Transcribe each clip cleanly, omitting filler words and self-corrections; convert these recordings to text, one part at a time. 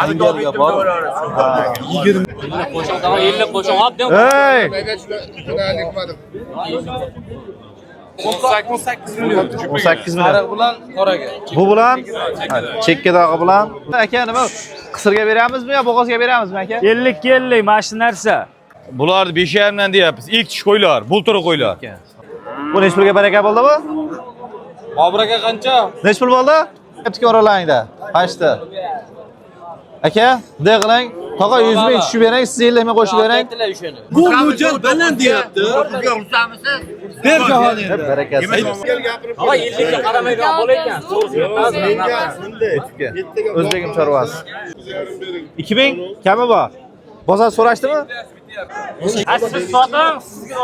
Angarga borib 20 50 qo'shiq obdan. Ey! 18 million. 18 million. Sariq bilan qoraga. Bu bilan chekkadagi bilan aka nima qisirga beramizmi yo bo'g'ozga beramizmi aka? 50 50 mana shu narsa. Bularni 5,5dan deyapmiz. Ilk tish qo'ylar, bultur qo'ylar. Bu nechi pulga baraka bo'ldi bu? Bobur aka qancha? Nechi pul bo'ldi? Gaptiki oralaringda. Qanchta? Aka, bunday qiling. Tog'a 100 ming tushib bering, siz 50 ming qo'shib bering. Bu mo'ljal baland deyapti. Ber jahon endi. Barakasi. Tog'a 50 ga qaramaydigan bola ekan. O'zbegim chorvasi. 2000 kami bor. Bozor so'rashdimi? Siz soting, sizga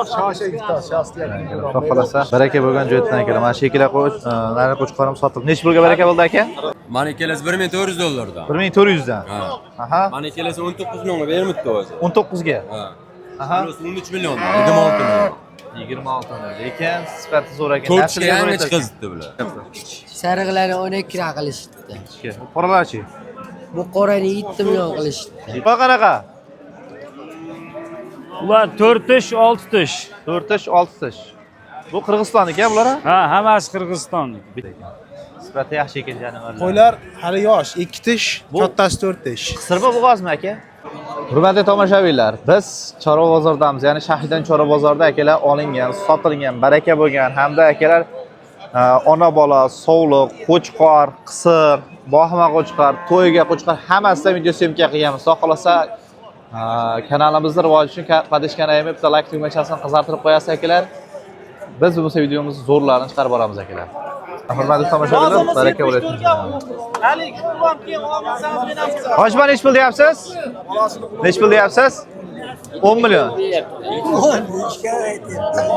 Xudo xolasa baraka bo'lgan joydan akalar. Mana shu ikkala qo'ch, nari qo'chqorim sotildi. Nechi pulga baraka bo'ldi aka? Mana ikkalasi 1400 dollardan. 1400 dan. Ha. Aha. Mana ikkalasi 19 millionga bermibdi o'zi. 19 ga. Ha. Aha. Bunisi 13 million, 26 million. 26 million. Lekin sifati zo'r ekan. To'rt Naslga yangi zo'r ekan. chiqizibdi bular. Sarig'larni 12 lira qilishdi. Qoralarchi? Bu qorani 7 million qilishdi. Bu qanaqa? Ular 4 tish, 6 tish. 4 tish, 6 tish. Bu Qirg'izistonniki bular? Ha, hammasi Qirg'izistonniki. Sifati yaxshi ekan jonivorlar. Qo'ylar hali yosh, 2 tish, kattasi 4 tish. Qisirmi bo'g'ozmi aka? Hurmatli tomoshabinlar, biz chorva bozordamiz. Ya'ni Shahridan chorva bozorida akalar olingan, sotilgan, baraka bo'lgan hamda akalar ona bola, sovliq, qo'chqor, qisir, bohma qo'chqor, to'yga qo'chqor hammasidan video syomka qilganmiz. Xudo xolasa kanalimizni rivoji uchun podeshkani ayamay bitta like tugmachasini qizartirib qo'yasiz akalar. Biz bo'lmasa videomizni zo'rlarini chiqarib boramiz akalar. Hurmatli tomoshabinlar, baraka bo'lsin. Hojman nechi pul deyapsiz? Nechi pul deyapsiz? 10 million.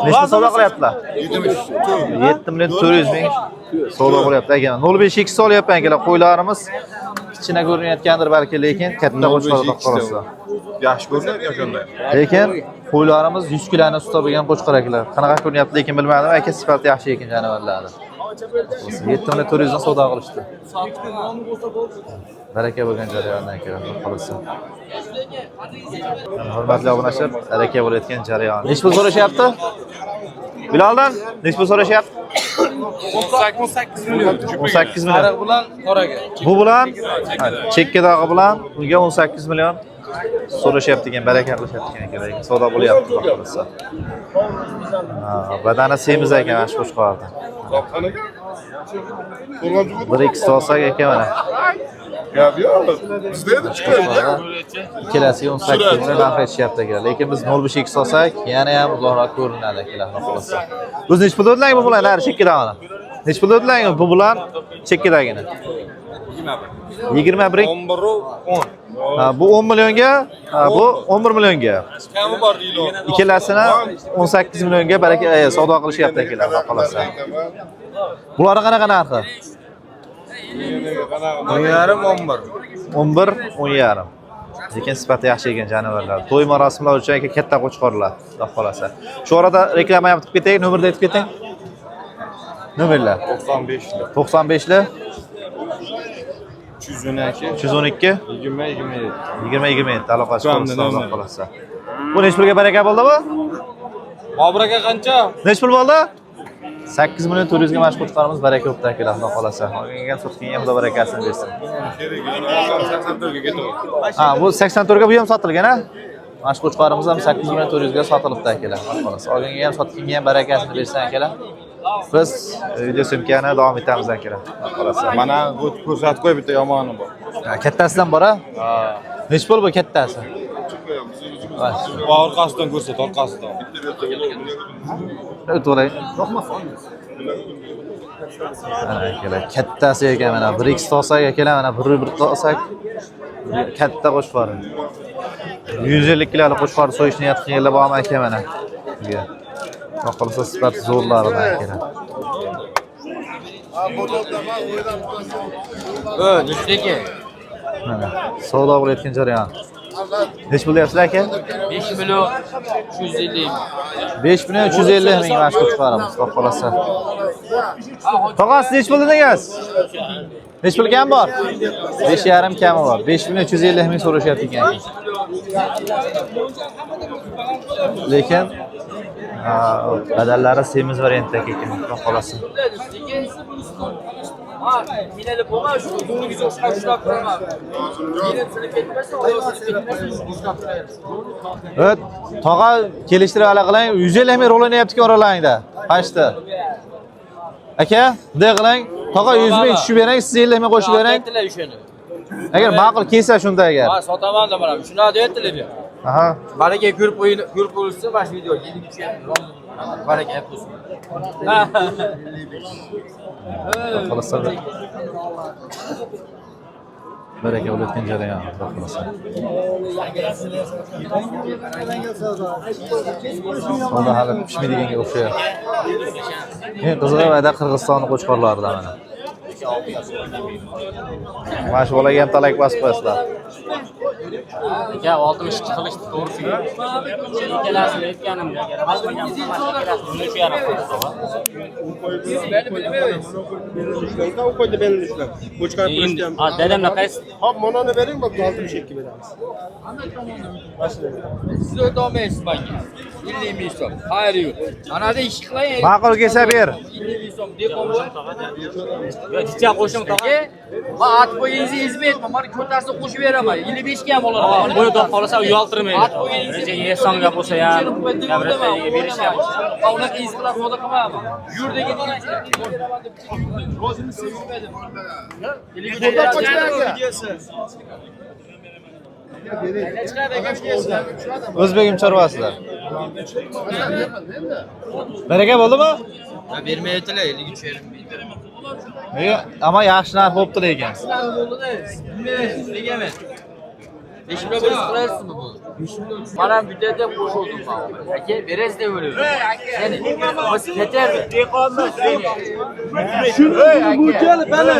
Nechi pul savdo qilyaptilar? 7 million 400 ming savdo qilyapti aka. 0.5 2 solyapman akalar. Qo'ylarimiz kichkina ko'rinayotgandir balki, lekin katta qo'chqor xudo xohlasa. Yaxshi ko'rinadi o'shanda. Lekin qo'ylarimiz 100 kiloni ustida bo'lgan qo'chqor akalar. Qanaqa ko'rinyapti lekin bilmadim. Aka sifati yaxshi ekan jonivorlarni. 7 million 400 dan savdo qilishdi. Baraka bo'lgan jarayondan akalar, xudo xohlasa. Hurmatli obunachilar, baraka bo'layotgan jarayon. Nechi pul so'rashyapti? Biloldan nechi pul so'rashyapti? 18 million. 18 million. Sariq bilan qoraga. Bu bilan chekkadagi bilan unga 18 million so'rashyapti ekan, baraka qilishyapti ekan akalar. Lekin savdo bo'lyapti xudo xohlasa. Ha, badani semiz ekan mana shu qo'chqorni. Bir ikki olsak aka mana. Gap yo'q. Bizda edi chiqadi. Ikkalasiga 18 million narx aytishyapti akalar. Lekin biz 0.5 2 olsak, yana ham uzoqroq ko'rinadi akalar, xudo xohlasa. O'zi nechi pul dedilar bu bilan nari chekkadagini? Nechi pul dedilar bu bilan chekkadagini? 21. 11 10. Ha, bu 10 millionga, ha, bu 11 millionga. Kami bor deydi. Ikkalasini 18 millionga baraka savdo qilishyapti akalar, xudo xohlasa. Bularni qanaqa narxi? 10,5 11. 11, 10,5. Lekin sifati yaxshi ekan jonivorlar. To'y marosimlar uchun aka katta qo'chqorlar, xudo xohlasa. Shu orada reklama ham qilib ketaylik, nomerni aytib keting. Nomerlar 95 95 li 312 312 20 27. 20 27 aloqasi Tugamdi xudo nomer. xohlasa. Bu nechi pulga baraka bo'ldi bu? Bobur aka qancha? Nechi pul bo'ldi? 8 million 400 ga mana shu qo'chqorimiz baraka bo'pti akalar, xudo xohlasa. Olgan sotganga xudo barakasini bersin. 84 ga ketib. Ha, bu 84 ga bu ham sotilgan, ha? Mana shu qo'chqorimiz ham 8 million 400 ga sotilibdi akalar, xudo xohlasa. Olganga ham sotganga ham barakasini bersin akalar. Biz video syomkani davom etamiz akalar, xudo xohlasa. Mana bu ko'rsatib qo'y bitta yomoni bor. Ha, kattasidan bor, ha? Nechi pul bu kattasi? Voy, Bu orqasidan ko'rsat, orqasidan. o'tib olay. Mana akalar, kattasi ekan mana 1 2 olsak akalar, mana 1 1 olsak katta qo'chqor. 150 kiloli qo'chqor so'yish niyat qilganlar bormi aka mana? Sizga. Xudo xohlasa sifati zo'rlaridan akalar. Nechtaki? Mana savdo bo'layotgan jarayon. Nechi pul deyapsizlar aka? 5 million 350 5 million 350 ming mana shu qo'chqorimiz, xudo xohlasa. Tog'a, siz nechi pul dedingiz? Nechi pul kam bor? 5,5 kami bor. 5 million 350 ming so'rashyapti ekan. Lekin badallari semiz variantdagi ekan, xudo xolasi. Evet, tog'a kelishtirib ala qiling. 150 ming rol o'ynayapti-ku oralaringda. Qanchta? Aka, bunday qiling. Tog'a 100 ming tushib bering, siz 50 ming qo'shib bering. Agar ma'qul kelsa shunda agar. Ha, sotaman da mana. Shunday deyaptilar bu. Aha. Baraka ko'rib qo'ying, ko'rib qo'yilsa, mana shu video 53 baraka bo'lsin. Xolos. Baraka bo'layotgan jarayon, xudo xohlasa. Savdo hali pishmaydiganga o'xshayapti. Eng qizig'i va'da Qirg'iziston qo'chqorlarida mana. Mana shu bolaga ham talak bosib qo'yasizlar. Aka, 62 qilishdi to'g'risiga. Ikkalasini aytganimda, dadamlar qaysi? Hop, mononi bering, bo'pti, 62 beramiz. Siz o'tolmaysiz menga. 50 ming so'm. Xayri yo'q. Anada ish qiling. Ma'qul kelsa ber. 50 ming so'm dehqon bo'l. Yo, jicha qo'shim tog'a. Men at bo'yingizni ezmayapman. Mana ko'tarsam qo'shib beraman. 55 ga ham olaman. Bo'yi to'q qolsa uyaltirmaydi. At bo'yingizni ehsonga bo'lsa ham, gabrataga berishga bo'lsa. Men unaqa izqlar foyda qilmayman. Yur degan O'zbegim chorvasida. Baraka bo'ldimi? Bermayaptilar 53,5 ming. Nega? Ammo yaxshi narx bo'pti lekin. Bilmaysiz, negaman? 5 million bir qilasizmi bu? Mana byudjetga qo'shildim men. Aka, berasiz deb o'ylayman. Seni biz ketardi. Shuni bala.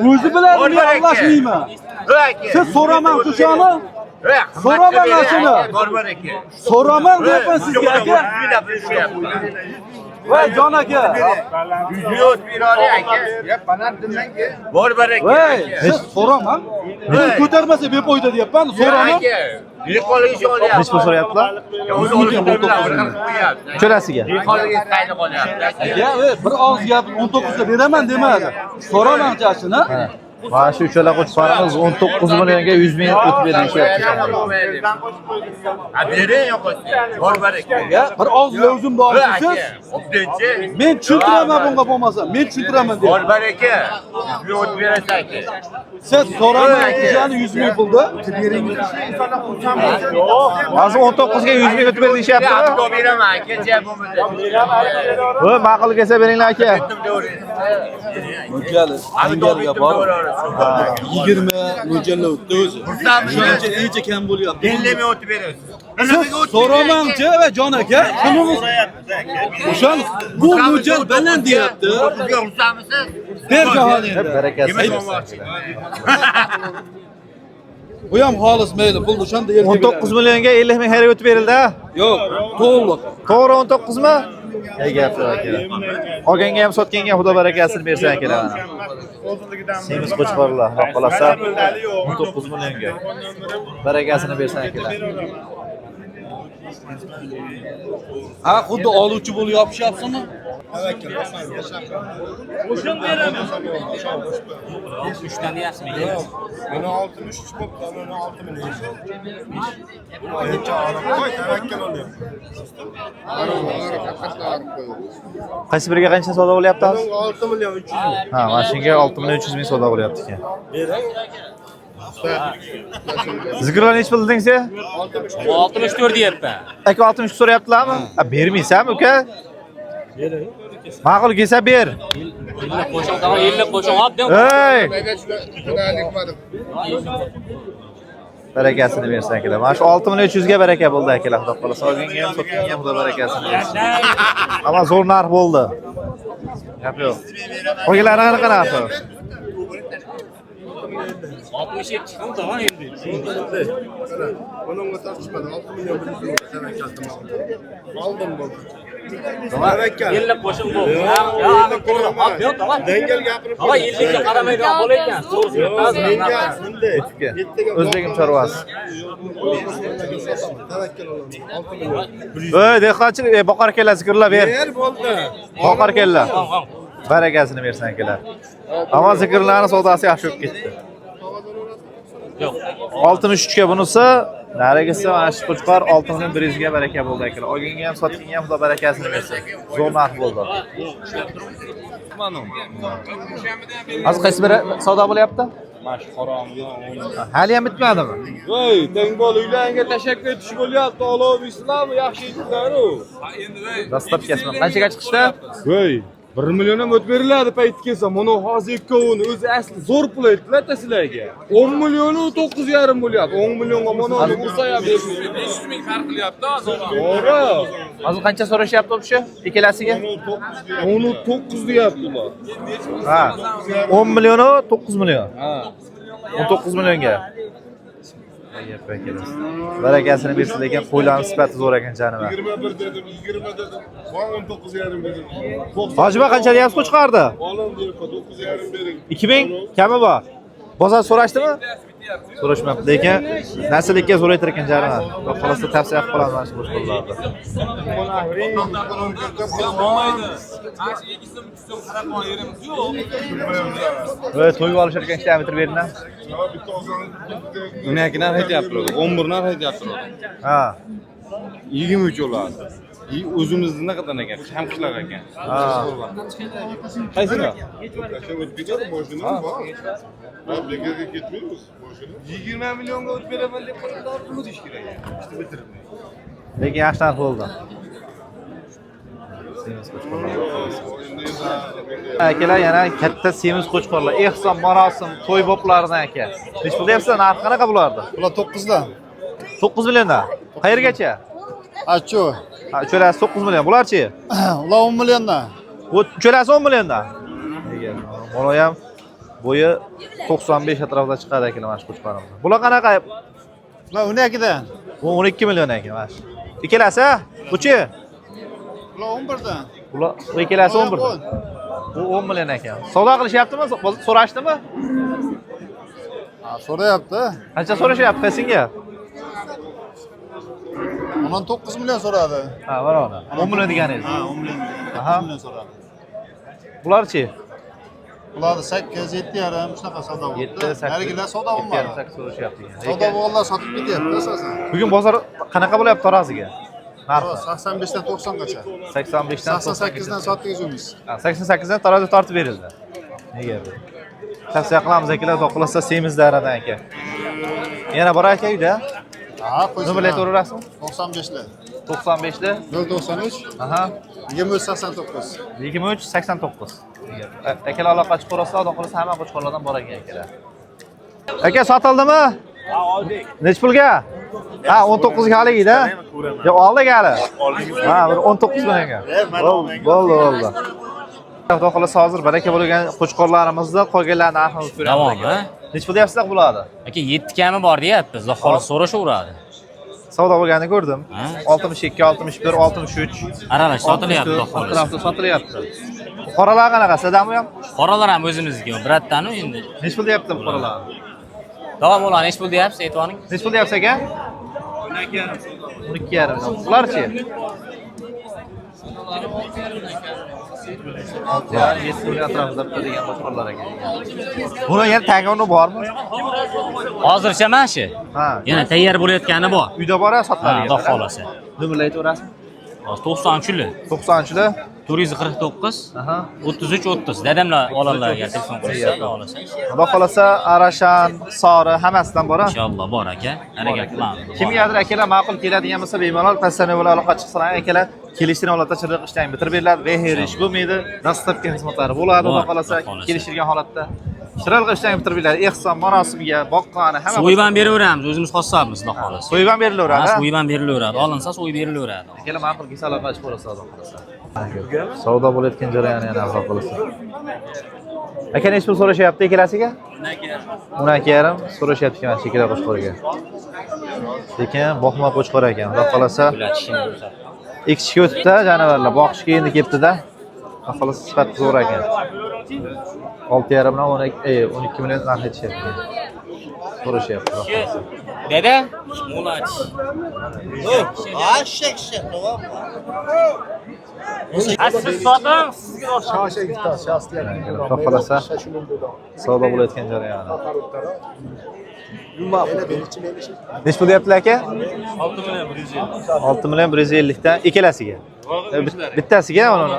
O'zi biladi, men aralashmayman. Siz so'ramang o'shani. So'ramang shuni. So'ramang deyapman sizga aka. Voy jon aka. Voy, siz so'ramang. Pul ko'tarmasa befoyda deyapman, so'ramang. Nechi pul so'rayaptilar? Uchalasiga. Aka, bir og'iz gap 19 ga beraman demadi. So'ramang chashini. Mana shu uchala qo'chqorimiz 19 millionga 100 ming o'tib berilishyapti. Ya, bir og'iz lovzum bor siz. Men tushuntiraman bunga bo'lmasa, men tushuntiraman deyapman. Siz so'ramang o'shani 100 ming pulda. Hozir 19 ga 100 ming o'tib berilishyapti. Voy, ma'qul kelsa beringlar aka. Mo'ljali, angarga borib 20 mo'ljallab o'tdi o'zi. Shuncha necha kam bo'lyapti. 50 ming o'tib berasiz. Siz so'ramangchi va jon aka, shunimiz o'shan bu mo'ljal baland deyapti. Ber jahon endi. Barakasini bersin. Bu ham xolis mayli, pul o'shanda erta 19 millionga 50 ming xayrga o'tib berildi ha? Yo'q, to'liq. To'g'ri 19 mi? Ey gaplar akalar. Olganga ham sotganga ham Xudo barakasini bersin akalar. Semiz qo'chqorlar, xudo xolasa 19 millionga. Barakasini bersin akalar. Ha, xuddi oluvchi bo'lib yopishyapsizmi? Mana 63 bo'pti, mana 6 million. Qaysi biriga qancha savdo bo'lyapti hozir? 6 million 300 ming. Ha, mana shunga 6 million 300 ming savdo bo'lyapti ekan. Zikrlar nechi pul deding sen? 64 deyapman. Aka 63 so'rayaptilarmi? Ha, bermaysanmi uka? Ma'qul kelsa ber. 50 qo'shing, tog'a 50 qo'shing, hop deng. Ey! Barakasini bersin akalar. Mana shu 6 million 300 ga baraka bo'ldi akalar, xudo xolasa. Olganga ham, sotganga ham xudo barakasini bersin. Ammo zo'r narx bo'ldi. Gap yo'q. Qolganlari qanaqa narxi? 62 chiqdim tog'a endi. Bununla tartışmadım. 6 milyon bir yüz ming. Oldim bo'ldi. Tavakkal. Yillik qo'shim bu. Yo'q, tog'a. Dangal gapirib. Tog'a yillikka qaramaydigan bola ekan. Menga bunday. O'tibga. O'zbegim chorvasi. Tavakkal olaman. 6 million. Ey, dehqonchilik, boqar kella zikrlab ber. Ber bo'ldi. Boqar kella. Barakasini bersin akalar. Ammo zikrlarning savdosi yaxshi bo'lib ketdi. Yo'q. 63 ga bunisi, narigisi mana shu qo'chqor 6100 ga baraka bo'ldi akalar. Olganga ham, sotganga ham Xudo barakasini bersin. Zo'r narx bo'ldi. Hozir qaysi biri savdo bo'lyapti? Mana shu qorong'i. Hali ham bitmadimi? Voy, tengbo'l uylariga tashakkur etish bo'lyapti, olov islom yaxshi yigitlar-u. Dastlabkasimi? Qanchaga chiqishdi? Voy, 1 million ham o't beriladi payti kelsa, mana hozir ikkovini o'zi asli zo'r pul aytdilar sizlarga. 10 millioni 9,5 bo'lyapti. 10 millionga mana uni ursa ham 500 ming farq qilyapti hozir. To'g'ri. Hozir qancha so'rashyapti o'sha ikkalasiga? 19 deyapti ular. Ha. 10 millioni 9 million. Ha. 19 millionga. Barakasini bersin, lekin qo'ylarning sifati zo'r ekan jonivor. 21 dedim, 20 dedim. Va 19,5 dedim. Hojiba qancha deyapsiz qo'chqorni? Olim deyapti, 9,5 bering. 2000 kami bor. Bozor so'rashdimi? So'rashmabdi, lekin nasllikka zo'r aytar ekan jonivor. Xudo xohlasa tavsiya qilib qolamiz mana shu qo'chqorlarni. Voy, to'yib olishar ekan, ishlarni bitirib beringlar. 12 narx aytyapti, 11 narx aytyapti. Ha. 23 bo'ladi. O'zimizni naqadan ekan, ham qishloq ekan. Ha. Qaysini? O'tib ketadi, mashina bor. Ha, bekorga ketmaymiz, mashina. 20 millionga o'tib beraman deb qo'yib, unutish kerak. Ishni bitirmay. Lekin yaxshi narx bo'ldi. Semiz qo'chqorlar. Akalar yana katta semiz qo'chqorlar. Ehson marosim, to'y boplaridan aka. Nech pul deyapsizlar? Narxi qanaqa bulardi? Bular 9dan. 9 milliondan. Qayergacha? Achu. Ha, uchalasi 9 million. Bularchi? Ular 10 milliondan. Bu uchalasi 10 milliondan. Mana ham bo'yi 95 atrofida chiqadi akalar mana shu qo'chqorimiz. Bular qanaqa? Bular 12dan. Bu 12 million ekan mana shu. Ikkalasi, ha? Buchi? Bular 11dan. Bular bu ikkalasi 11. Bu 10 million ekan. Savdo qilishyaptimi? So'rashdimi? Ha, so'rayapti. Qancha so'rashyapti qaysinga? Undan 9 million so'radi. Ha, mana uni. 10 million deganingiz. Ha, 10 million. Aha. 9 million so'radi. Bularchi? Bularni 8, 7,5 shunaqa savdo bo'ldi. 7, 8. Narigilar savdo bo'lmadi. 7,5 so'rashyapti ekan. Savdo bo'lganlar sotib ketyapti asosan. Bugun bozor qanaqa bo'lyapti taroziga? Narxi 85 dan 90 gacha. 85 dan 88 dan sotdik o'zimiz. 88 dan tarozi tortib berildi. Nega bu? Tavsiya qilamiz akalar, xudo xohlasa semizlaridan aka. Yana bor aka uyda? Ha, qo'ysin. Nima bilan aytaverasizmi? 95 lar. 95 da. 093 Aha. 23 89. 23 89. Akalar aloqa chiqib ko'rasizlar, xudo xohlasa hamma qo'chqorlardan bor ekan akalar. Aka sotildimi? Ha, oldik. Nech pulga? Ha, 19 ga haligi-da. Yo'q, oldik hali. Ha, bir 19 millionga. Bo'ldi, bo'ldi. Xudo xohlasa hozir baraka bo'lgan qo'chqorlarimizni qolganlar narxini ko'ramiz. Davom, ha? Nech pul deyapsizlar bularni? Aka 7 kami bor deyapmiz. Xudo xohlasa so'rashaveradi. Savdo bo'lganini ko'rdim. Ha? 62, 61, 63. Aralash sotilyapti, xudo xohlasa. Atrofda sotilyapti. Qoralar qanaqa? Sizdanmi ham? Qoralar ham o'zimizniki, biratdan-u endi. Nech pul deyapti bu qoralar? Davom bo'ladi, nech pul deyapsiz, aytib oling. Nech pul deyapsiz aka? 12,5. Bularchi? 6,5 7 million atrofida bitadigan qo'chqorlar ekan. Buni yana tagi uni bormi? Hozircha mana shu. Ha. Yana tayyor bo'layotgani bor. Uyda bor Ha, sotiladigan. xudo xohlasa. Nomerlar aytaverasizmi? Hozir 93-lik. 93-lar. 449 Aha. 33 30. Dadamlar olanlarga telefon qilsa, xudo xohlasa. Xudo xohlasa Arashan, Sori hammasidan bor. Inshaalloh bor aka. Harakat qilamiz. Kimgadir akalar ma'qul keladigan bo'lsa, bemalol pastdan bilan aloqa chiqsalar, akalar kelishtirgan holatda chiroyli ishdan bitirib beriladi, beherish ish bo'lmaydi, dastlabki xizmatlari bo'ladi, xudo Bor, xohlasa xudo xohlasa. kelishilgan holatda. Chiroyli ishdan bitirib beriladi. Ehson marosimiga, boqqani hamma. So'yib ham beraveramiz, o'zimiz qassobmiz, xudo xohlasa. So'yib ham berilaveradi. Ha, so'yib ham berilaveradi. Olinsa so'yib berilaveradi. Akalar ma'qul kelsa aloqa chiqib ko'rasiz, xudo xohlasa. Savdo bo'layotgan jarayoni yana xudo xohlasa. Aka nech pul so'rashyapti ikkalasiga? 12,5 so'rashyapti ekan mana ikkala qo'chqorga. Lekin boqma qo'chqor ekan, xudo xohlasa. Bular tishini ko'rsatdi. Ikki o'tibdi jonivorlar. Boqishga endi kelibdi-da. Xolos, sifati zo'r ekan. 6,5 bilan 12 million narx aytishyapti. So'rashyapti. Dada, Mulach. Siz soting, sizga Xudo xohlasa savdo bo'layotgan jarayoni. Nechi pul deyaptilar aka? 6 million 150. 6 million 150 dan ikkalasiga. Bittasiga uni.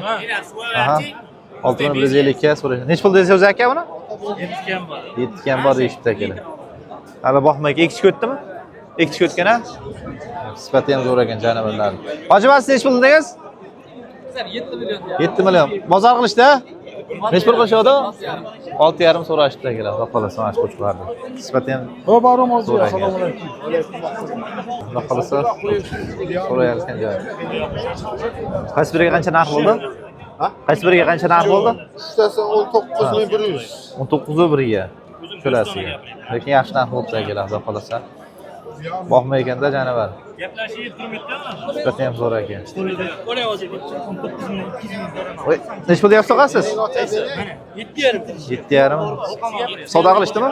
Aha. 6 million 150 ga so'rashdi. Nechi pul deysiz o'zi aka buni? 7 kam bor. 7 kam bor deyishibdi akalar. Hali boqmay aka, ikki o'tdimi? Ikki o'tgan a? Sifati ham zo'r ekan jonivorlar. Hojibasiz nechi pul dedingiz? 7 million. 7 million. Bozor qilishdi? Nechi pul qilishadi? 6,5 so'rashibdi akalar. Xudo xohlasa mana shu qo'chqorlarni. Sifati ham zo'r ekan. Xudo xohlasa so'rayotgan joyi. Qaysi biriga qancha narx bo'ldi? Qaysi biriga qancha narx bo'ldi? Uchtasi 19 100. 19 biriga. To'lasiga. Lekin yaxshi narx bo'libdi akalar, xudo xohlasa. Boqmay ekanda jonivar. Gaplashib turibdimi? Sifati ham zo'r ekan. Voy, nechi pul deyapsiz og'asiz? 7,5. 7,5. Savdo qilishdimi?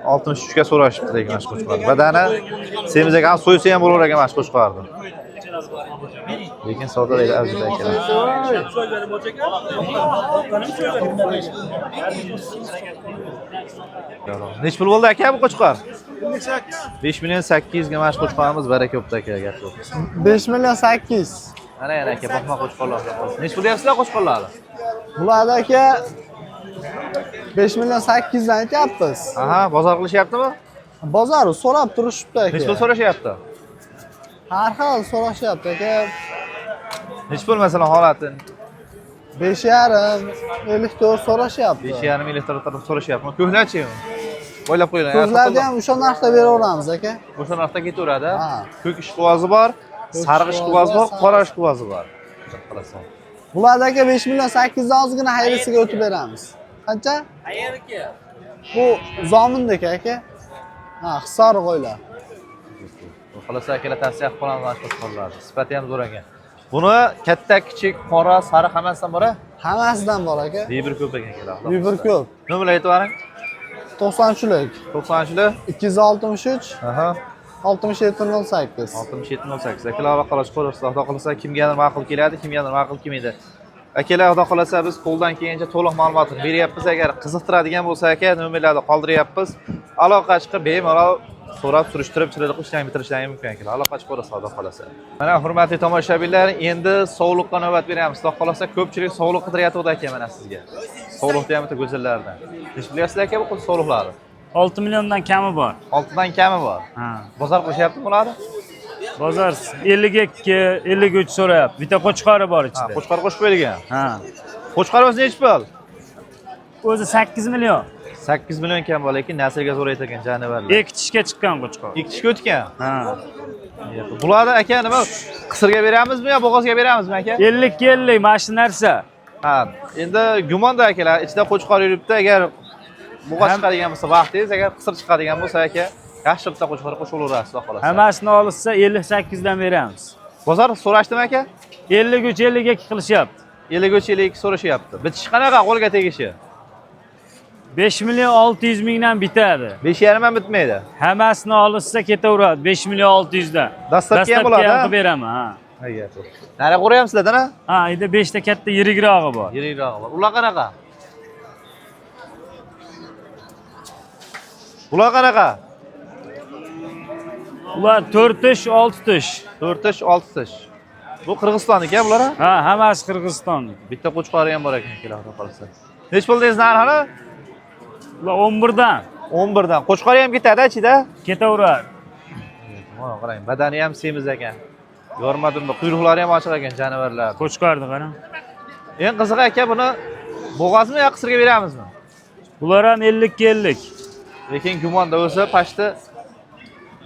63 ga so'rashibdi lekin mana shu qo'chqorni. Badani semiz ekan, so'ysa ham bo'lar ekan mana shu qo'chqorni. Lekin savdo deydi aziz akalar. Nechi pul bo'ldi aka bu qo'chqor? 5 million 800 ga mana shu qo'chqorimiz baraka bo'pti aka, gap yo'q. 5 million 800. Ana yana aka, boqma qo'chqorlar. Nechi pul deyapsizlar qo'chqorlarni? Bularda aka 5 million 800 dan aytyapmiz. Aha, bozor qilishyaptimi? Bozor so'rab turishibdi aka. Nechi pul so'rashyapti? Har xil so'rashyapti aka. Nechi pul masalan holati? 5,5, 54 so'rashyapti. 5,5 elektr taraf so'rashyapti. Ko'hnachi? O'ylab qo'yinglar. Ko'zlarni ham o'sha narxda beraveramiz aka. O'sha narxda ketaveradi. Ha. Ko'k ishqibozi bor, sariq ishqibozi bor, qora ishqibozi bor. Qolasan. Bularda aka 5 million 800 dan ozgina xayrisiga o'tib beramiz. Qancha? Qayerniki? Bu Zomindiki aka. Ha, Hisor qo'ylar. Xohlasa akalar tavsiya qilib qolamiz mana shu qo'chqorlarni. Sifati ham zo'r ekan. Buni katta, kichik, qora, sariq hammasidan bor a? Hammasidan bor aka. Bebir ko'p ekan akalar. Bebir ko'p. Nomerlar aytib yuboring. 93lik, 93lik. 263, Aha. 6708. 6708. Akalar aloqa qilasiz, xudo xohlasa kimgadir ma'qul keladi, kimgadir ma'qul kelmaydi. Akalar xudo xohlasa biz qo'ldan kelgancha to'liq ma'lumotni beryapmiz. Agar qiziqtiradigan bo'lsa aka, nomerlarni qoldiryapmiz. Aloqa chiqib bemalol so'rab surishtirib, chiroyli qilib ishlarni bitirishlari mumkin akalar. Aloqa chiqib ko'rasiz xudo xohlasa. Mana hurmatli tomoshabinlar, endi sovliqqa navbat beramiz. Xudo xohlasa ko'pchilik sovliq qidiryapti aka mana sizga. Sovliqda ham bitta go'zallardan. Necha bilyapsizlar aka bu sovliqlarni? 6 milliondan kami bor. 6 dan kami bor. Ha. Bozor qilishyaptimi bularni? Bozor 52, 53 so'rayapti. Bitta qo'chqori bor Ha, ichida. qo'chqor qo'shib qo'yilgan. Ha. Qo'chqor o'zi nechi pul? O'zi 8 million. 8 million kam bor, lekin naslga zo'r aytgan jonivorlar. Ikki tishga chiqqan qo'chqor. Ikki tishga o'tgan. Ha. Bularni aka nima qisirga beramizmi yo bo'g'ozga beramizmi aka? 50 50 mana shu narsa. Ha, endi gumonda akalar, ichida qo'chqor yuribdi, agar bo'g'oz chiqadigan bo'lsa vaqtingiz, agar qisir chiqadigan bo'lsa aka, yaxshi bitta qo'chqor qo'shilaverasiz, xudo xohlasa. Hammasini olishsa 58 dan beramiz. Bozor so'rashdimi aka? 53 52 qilishyapti. 53 52 so'rashyapti. Bitishi qanaqa qo'lga tegishi? 5 million 600 mingdan bitadi. 5,5 ham bitmaydi. Hammasini olishsa ketaveradi 5 million 600 dan. Dastlabki ham bo'ladi, ham ha? qilib beraman, ha. Agar. Nari qo'ryapsizlar, ha? Ha, endi 5 ta katta yirigrog'i bor. Yirikrog'i bor. Ular qanaqa? Ular qanaqa? Ular 4 tish, 6 tish. 4 tish, 6 tish. Bu Qirg'izistonniki bular? Ha? Ha, hammasi Qirg'izistonniki. Bitta qo'chqori ham bor ekan, keladi xudo xohlasa. Nech pul dedingiz narxini? Ular 11 dan 11 dan. Qo'chqori ham ketadi ichida. ketaveradi. Mana qarang, badani ham semiz ekan. Yormadimmi? Quyruqlari ham ochiq ekan jonivorlar. Qo'chqorni qarang. Eng qizig'i aka buni bo'g'ozmi yo qisirga beramizmi? Bular ham 50 50. Lekin gumonda o'zi pashti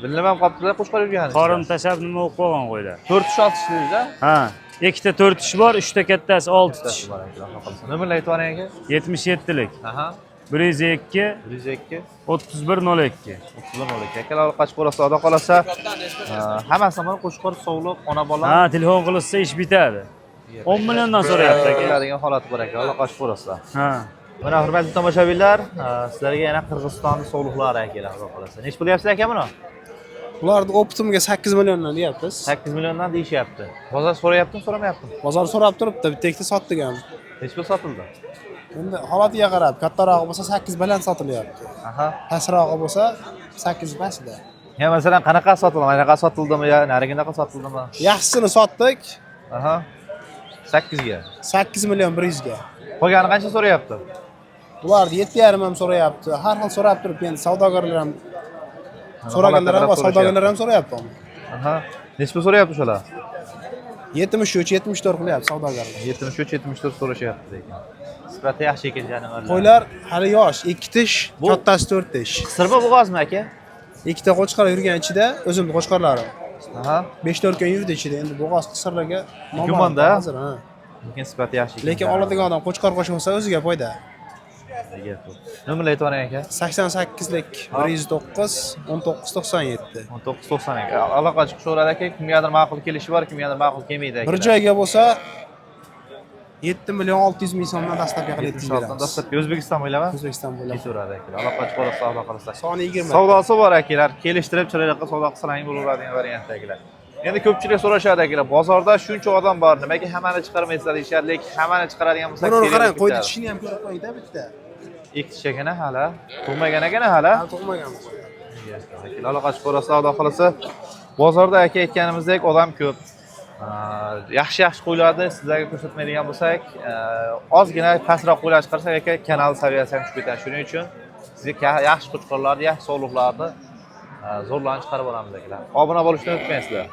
bilinib ham qolibdilar qo'chqor yurgani. Qorin tashlab nima bo'lib qolgan qo'ylar. 4 tish 6 tish dedingiz-a? Ha, ikkita 4 tish bor, 3 ta kattasi 6 tish. Nomerlar aytib yuboring aka. 77lik, Aha. 102 102 31 02. 31 02. Akalar aloqa chiqib qolsa, xudo qolasa, hammasi mana qo'chqor, sovliq, ona bola. Ha, telefon qilishsa ish bitadi. 10 milliondan so'rayapti aka. Keladigan holati bor aka, aloqa chiqib qolsa. Ha. Mana hurmatli tomoshabinlar, sizlarga yana Qirg'iziston sovliqlari akalar, xudo qolasa. Nechi pul deyapsiz aka buni? Bularni оптом ga 8 milliondan deyapmiz. 8 milliondan deyishyapti. Bozor so'rayaptimi, so'ramayaptimi? Bozor so'rab turibdi, bitta ikkita sotdik ham. Nechi pul sotildi? Endi holatiga qarab, kattarog'i bo'lsa 8 baland sotilyapti. Aha. Pastrog'i bo'lsa 8 pastida. Ya masalan qanaqa sotildi? Anaqa sotildimi yo narigidaqa sotildimi? Yaxshisini sotdik Aha. 8 ga. 8 million 100 ga. Qolgani qancha so'rayapti? Bularni 7,5 ham so'rayapti. Har xil so'rab turibdi. Endi savdogarlar ham so'raganlar ham bor, savdogarlar ham so'rayapti. Aha. Nechi pul so'rayapti o'shalar? 73, 74 qilyapti savdogarlar. 73, 74 so'rashyapti lekin. Sifati yaxshi ekan jonivorlar. Qo'ylar hali yosh, 2 tish, Bu- kattasi 4 tish. Qisirmi bo'g'ozmi aka? Ikkita qo'chqor yurgan ichida, o'zimni qo'chqorlarim. Aha. 5-4 kun yurdi ichida. Endi bo'g'oz qisirlarga noma'lum Gumon-da. hozir, ha. Lekin sifati yaxshi ekan. Lekin oladigan odam qo'chqor qo'shib o'ziga foyda. Nomerni aytib yuboring aka. 88lik 109 1997. 1992. Aloqa chiqishaveradi aka, kimgadir ma'qul kelishi bor, kimgadir ma'qul kelmaydi aka. Bir joyga bo'lsa 7 million 600 ming so'mdan dastlabki qilib yetkazib 76 beramiz. Dastlabki O'zbekiston bo'ylab O'zbekiston bo'ylab. ketaveradi akalar. Aloqa chiqaversa, xudo xohlasa. Soni 20. Savdosi bor akalar, kelishtirib chiroyli qilib savdo qilsang bo'laveradigan variant akalar. Endi ko'pchilik so'rashadi akalar, bozorda shuncha odam bor, nimaga hammani chiqarmaysizlar deyishadi, lekin hammani chiqaradigan bo'lsak, Buni kerak qarang, bo'lib qo'yni ketadi. tishini ham ko'rib qo'ying-da bitta. Ikki tish ekan hali, tug'magan ekan hali. Hali tug'magan bu qo'y. Akalar aloqa chiqaversa, xudo xohlasa. Bozorda aka aytganimizdek odam ko'p. Yaxshi yaxshi qo'ylarni sizlarga ko'rsatmaydigan bo'lsak, ozgina pastroq qo'ylar chiqarsak aka, kanal saviyasi ham tushib ketadi. Shuning uchun sizga yaxshi qo'chqorlarni, yaxshi sovliqlarni zo'rlarni chiqarib olamiz akalar. Obuna bo'lishni unutmaysizlar.